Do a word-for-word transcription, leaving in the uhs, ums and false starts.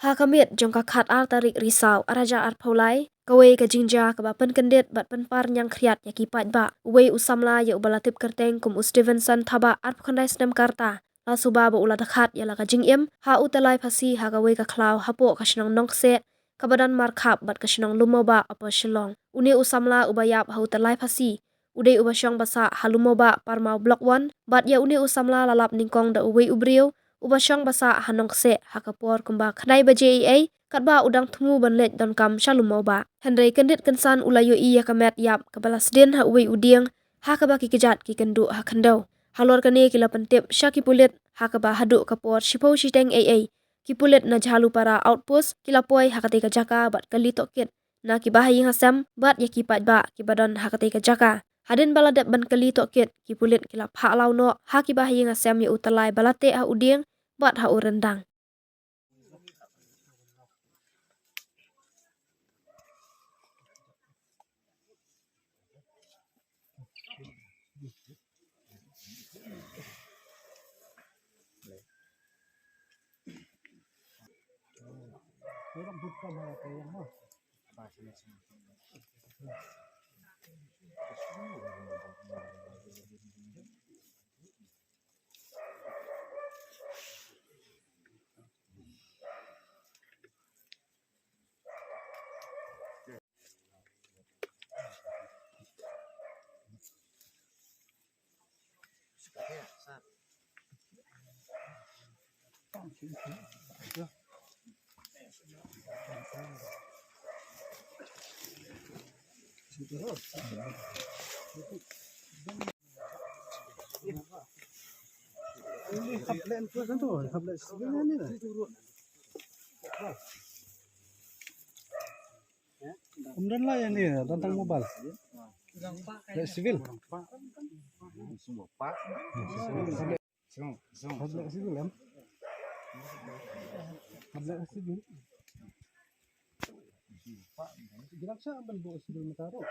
Ha ka miet jong ka khatar tarik Risaw arhajar arphew lai, kawei ka jingjia kaba pynkyndit bad pynpar ñiangkhriat ïa ki paidbah. Uwei u samla ïa uba la tip kyrteng kum u Stevenson Thabah, arphew khyndai snem ka rta, la suba ba u la dkhat ïa la ka jingim ha u tyllai phasi ha kawei ka khlaw hapoh ka shnong Nongkseh kaba don markhap bad ka shnong Lummawbah, Upper Shillong. Une u samla uba ïap ha u tyllai phasi u dei uba shong ba sah ha Lummawbah, Parmaw Block One, bad ïa une u samla la lap nyngkong da uwei u briew uba shong ba sah ha Nongkseh ha ka por kumba khyndai baje eiei, katba u dang thmu ban leit donkam sha Lummawbah. Hynrei kyndit kynsan u la ïohi ïa ka met ïap kaba la sdien ha uwei u dieng, ha kaba ki kjat ki kynduh ha khyndew. Halor kane ki la pyntip sha ki pulit, ha kaba haduh ka por shiphew shiteng eiei, ki pulit na Jhalupara Outpost ki la poi ha katei ka jaka bad kylli tohkit na ki bahaïing hasem bad ïa ki paidbah kiba don ha katei ka jaka. Hadien ba la dep ban kylli tohkit, ki pulit ki la phah law noh ha ki bahaïing hasem ïa u tyllai ba la teh ha u dieng bad ha u ryndang. Ym don la ïa ni, don tang mobile. Leh civil. Hap leh civil em. Hap leh civil. Jinak sa ban buh civil mata ruh.